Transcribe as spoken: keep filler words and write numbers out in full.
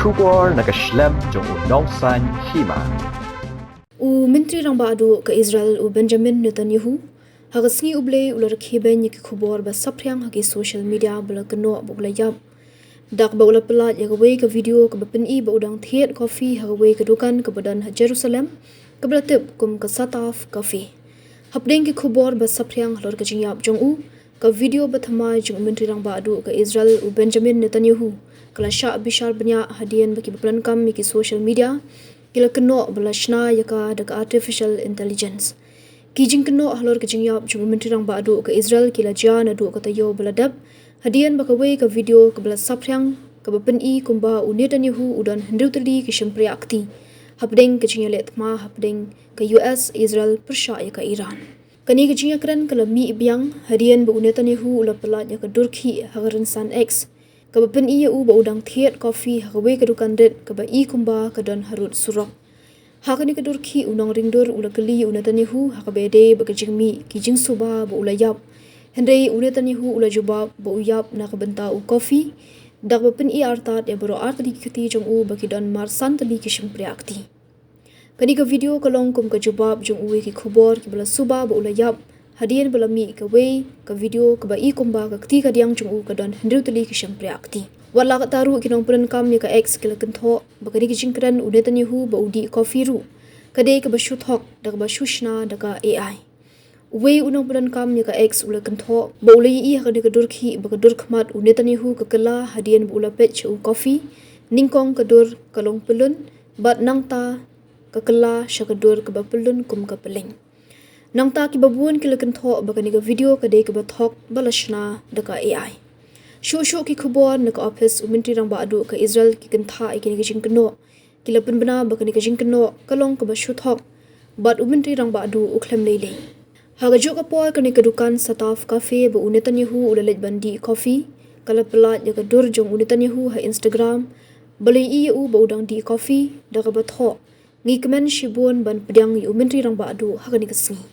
Khubor na ka shlem jong u Nongsaiñ Hima. U Myntri Rangbah Duh ka Israel u Benjamin Netanyahu ha ka sngi U Blei u la rakhe beiñ ïa ki khubor ba saphriang ha ki social media ba la kynnoh ba u la ïap da kaba u la pyllait ïa kawei ka video kaba pyni ba u dang thied coffee ha kawei ka dukan kaba don ha Jerusalem, kaba la tip kum ka Satav Cafe. Hapdeng ki khubor ba saphriang halor ka jingïap jong u, ka video ba thymmai jong u Myntri Rangbah Duh ka Israel u Benjamin Netanyahu ka la shah bishar bniah hadien ba kiba pyndonkam ïa ki social media ki la kynnoh ba la shna ïa ka da ka artificial intelligence. Ki jingkynnoh halor ka jingïap jong u Myntri Rangbah Duh ka Israel ki la jia naduh ka taïew ba la dep, hadien ba kawei ka video kaba la saphriang kaba pyni kumba u Netanyahu u don hynriew tylli ki shympriah kti hapdeng ka jingïaleh thma hapdeng ka U S Israel pyrshah ïa ka Iran. Kane ka jingïakren ka la mih biang hadien ba u Netanyahu u la pyllait ïa ka dur khih ha ka rynsan X kaba pyni ïa u ba u dang thied coffee ha kawei ka dukan rit kaba i kumba ka don harud surok. Ha kane ka dur khih u nongring dur u la kylli ïa u Netanyahu ha kaba ïadei bad ka jingmih ki jingsuba ba u la ïap. Hynrei u Netanyahu u la jubab ba u ïap na ka bynta u coffee da kaba pyni artat ïa baroh ar tylli ki kti jong u ba ki don mar san tylli ki shympriah kti. Kane ka video ka long kum ka jubab jong u ïa ki khubor kiba la suba ba u la ïap hadien ba la mih kawei ka video kaba i kumba ka kti kadiang jong u ka don hynriew tylli ki shympriah kti. Wat la katta ruh, ki nongpyndonkam ïa ka X ki la kynthoh ba kane ka jingkren u Netanyahu ba u dih coffee ruh ka dei kaba shu thok da kaba shu shna da ka A I. Uwei u nongpyndonkam ïa ka X u la kynthoh ba u la ïohi ha kane ka dur khih ba ka dur khmat u Netanyahu ka kylla hadien ba u la peit sha u coffee, nyngkong ka dur ka long pyllun bad nangta ka kylla sha ka dur kaba pyllun kum ka pylleng. Nangta kiba bun ki la kynthoh ba kane ka video ka dei kaba thok ba la shna da ka A I. Shuh shuh ki khubor na ka ophis u Myntri Rangbah Duh ka Israel ki kyntha ïa kine ki jingkynnoh, ki la pynbna ba kane ka jingkynnoh ka long kaba shu thok bad u Myntri Rangbah Duh u khlem lei lei. Ha kajuh ka por, kane ka dukan Satav Cafe ba u Netanyahu u la leit ban dih coffee ka la pyllait ïa ka dur jong u Netanyahu ha Instagram ba la ïohi ïa u ba u dang dih coffee da kaba thoh, "Ngi kmen shibun ban pdiang ïa u Myntri Rangbah Duh ha kane ka sngi."